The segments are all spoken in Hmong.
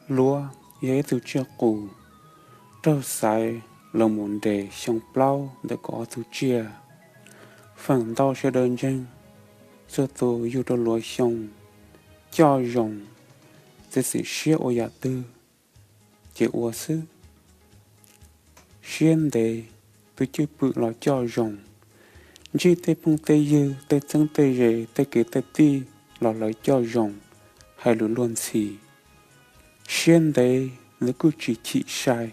Luav yog ib tug tsiaj qus raug xaiv los mus nres xyoo plaub ntawm kaum ob tug tsiaj. Feem ntau sawv daws ntseeg txhua tus yug rau luav xyoo coj zoo, txiav txim siab ua yam twg ces ua xwb. Siab ntev, tus cwj pwm los coj zoo, ntsib tej phooj tej ywg, tej txheeb tej ze, tej kwv tej tij los lawv coj zoo, hais lus luag ntxhi. Siab ntev, nws kuj tsis chim sai,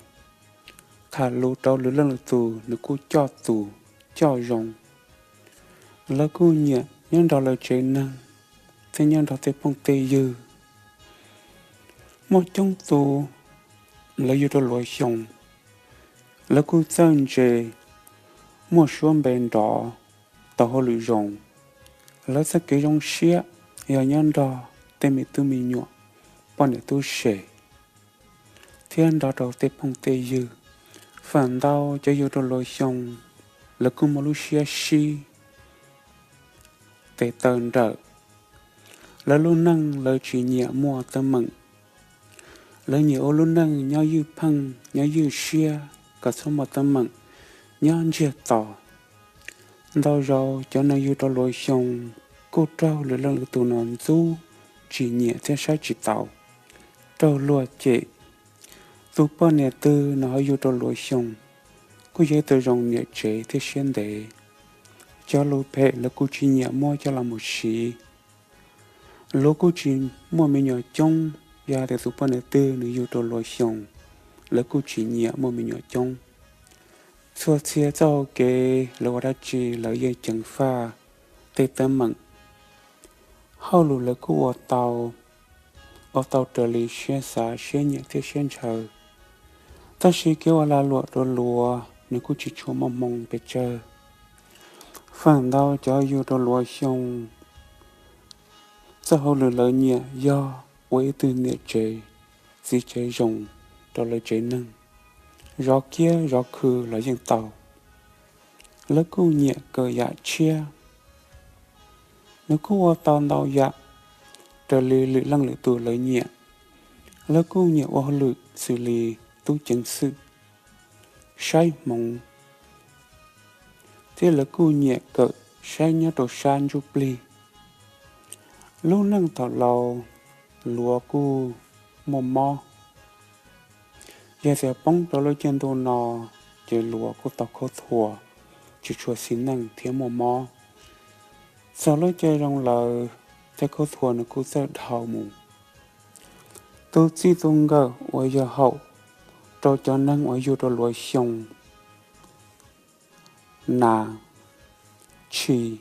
tham lus rau lwm leej lwm tus nws kuj coj tus, coj zoo. Lawv kuj nyiam nyob nrog lawv tsev neeg thiab nyob nrog tej phooj tej ywg. Muaj coob tus lawv yug rau luav xyoo, lawv kuj txawj ntse, muaj suab npe nrov, tau hauj lwm zoo. Lawv txoj kev zoo siab yog nyob nrog tej me tub me nyuam, poj niam tub se, thiab nrog rau tej phooj tej ywg. Feem ntau cov yug rau luav xyoo, lawv kuj muaj lub siab sib tes taw nrawm. Lawv lub neej lawv tsis nyiam muaj teeb meem. Lawv nyiam ua lub neej nyob ywj pheej, nyob ywj siab kom txhob muaj teeb meem, nyob ntsiag to. Ntau zaus cov neeg yug rau luav xyoo kuj raug lwm leej lwm tus no ntxub, tsis nyiam thiab saib tsis taus, raug luag cem. Tus poj niam twg no ho yug rau luav xyoo kuj yog ib tug zoo niam tsev thiab siab ntev. Cov lus phem lawv kuj tsis nyiam muab coj los mus siv. Luav kuj tsis muaj me nyuam coob, yog hais tias tus poj niam twg nws yug rau luav xyoo, lawv kuj tsis nyiam muaj me nyuam coob. Txhua txhia txoj hau kev lawv ua dab tsi lawv yeej ceev faj tej teeb meem. Hauj lwm lawv kuj ua tau, ua tau raws li siab xav siab nyiam thiab siab ntshaw. Tab sis kev ua lag luam rau luav nws kuj tsis tshua muaj hmoo pes tsawg. Feem ntau cov yug rau luav xyoo, txoj hauj lwm lawv nyiam yog ua ib tug niam tsev, txiv tsev zoo rau lawv tsev neeg, zov kiab zov khw los yeej tau. Lawv kuj nyiam kawm yam tshiab. Nws kuj ua tau ntau yam raws li lwm leej lwm tus lawv nyiam. Lawv kuj nyiam ua hauj lwm xws li tub ceev xwm, saib hmoov, thiab lawv kuj nyiam kawm saib nyob rau sab ntsuj plig. Lub neej thaum laus luav kuj muaj mob. Yog tias poob rau lub caij ntuj no, ces luav kuj tau khaub thuas, tsis tshua xis neej thiab muaj mob. Txog lub caij zoo lawm, tej khaub thuas nws kuj txawj dhau mus. Tus txij tus nkawm uas yog haum rau cov neeg uas yug rau luav xyoo: nas, tshis,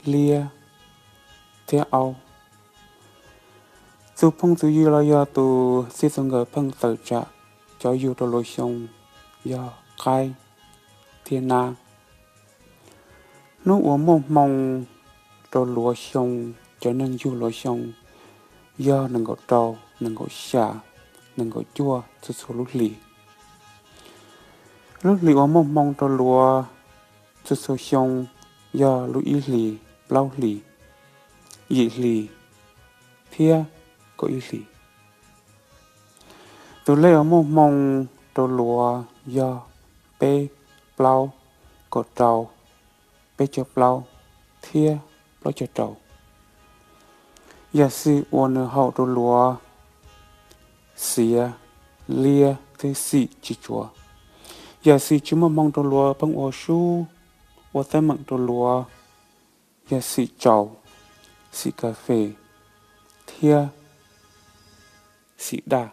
liab thiab aub. Tus phooj tus ywg los yog tus txij tus nkawm pheej tawm tsam cov yug rau luav xyoo yog qaib thiab nab. Hnub uas muaj hmoo rau luav xyoo, cov neeg yug luav xyoo yog nees nkaum rau, nees nkaum xya, nees nkaum cuaj txhua txhua lub hlis. Lub hlis uas muaj hmoo rau luav txhua txhua xyoo yog lub ib hlis, plaub hlis, yim hlis thiab kaum ib hlis. Tus lej uas muaj hmoo rau luav yog peb, plaub, kaum rau, peb caug plaub thiab plaub caug rau. Yam xim uas nws haum rau luav, xiav, liab thiab xim tsis tsuav. Yam xim tsis muaj hmoo rau luav pheej ua sub, ua teeb meem rau luav yog xim tsaus, xim kas fes thiab xim daj.